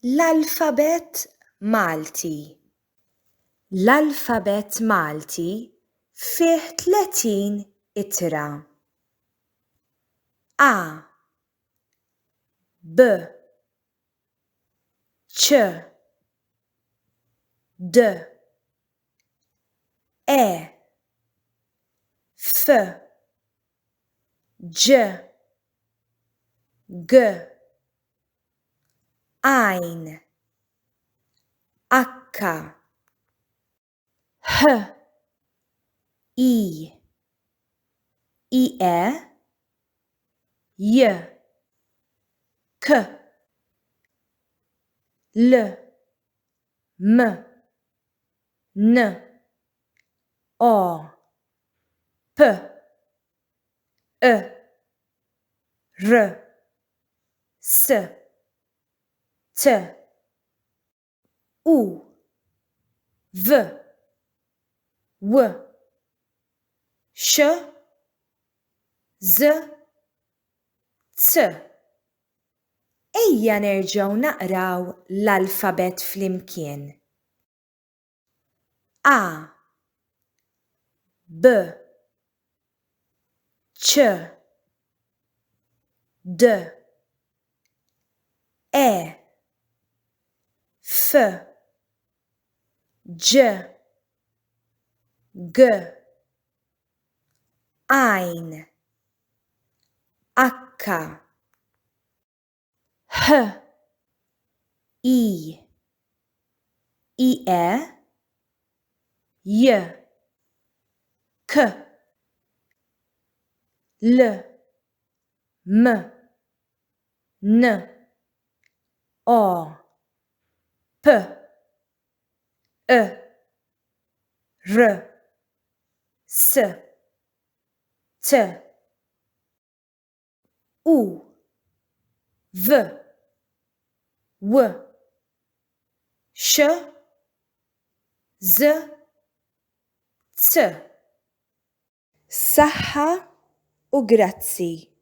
L-alfabett Malti L-alfabett Malti fih 30 ittra. A B C D E F G G Għajn H H I I E J K L M N O P Q R S T U V W X Z C Ejja nerġgħu naqraw l-alfabett flimkien. A B C D E F G G Għajn H H I I E J K L M N O P Q R S T U V W X Z C. Saħħa u grazzi.